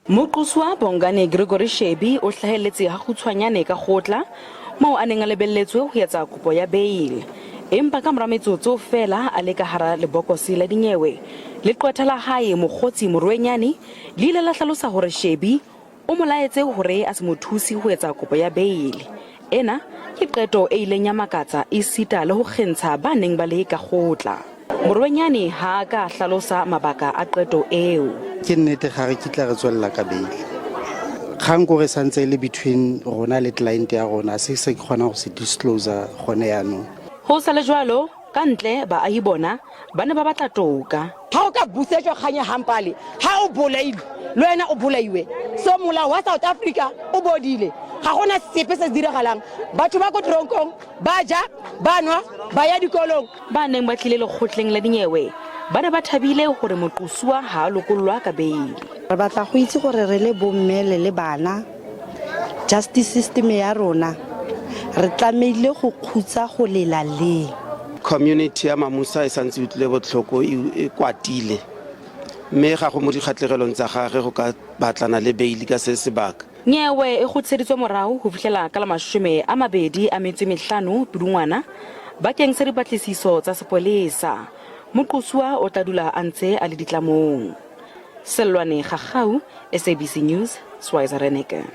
Moqosuwa Bongani Gregory Shebi o hlahelletse hakgutshwanyane ka kgotla moo a neng a lebelletswe ho etsa kopo ya beile. Empa ka mora metsotso feela a le ka hara lebokose la dinyewe, leqwetha la hae Mokgotsi Moroenyane le ile la hlalosa hore Shebi o mo laetse hore a se mo thuse ho etsa kopo ya beile. Ena ke qeto e ileng ya makatsa esita le ho kgentsha ba neng ba le ka kgotla. Moroenyane ha a ka a hlalosa mabaka a qeto eo. Ke nnete ga re kitla re tswelela ka bail. Kgang kore e santse e le between rona le client ya rona, se se ke kgonang go se disclose gone yaanong. Ho sa le jwalo, ka ntle baahi bona ba ne ba batla toka. Ha o ka busetswa kgang ya Hampale, ha o bolailwe, le wena o bolaiwe. So molao wa South Africa o bodile. Ga gona sepe se se diragalang. Batho ba ko tronkong ba ja, ba nwa, ba ya dikolong. Ba neng ba tlile lekgotleng la dinyewe ba ne ba thabile hore moqosuwa ha a lokollwa ka beili. Re batla go itse gore re le bomme le le bana, justice system ya rona re tlameile go khutsa go lela leng? Community ya Mamusa e santse e utlwile botlhoko, e kwatile, mme ga go mo dikgatlhegelong tsa gage go ka batlana le beili ka se sebaka. Nyewe e kgutliseditswe morao ho fihlela ka la 25 Pudungwana bakeng sa dipatlisiso tsa sepolesa. Moqosuwa o tla dula a ntse a le ditlamong. Sellwane Gagau, SABC News, Schweizer Reneke.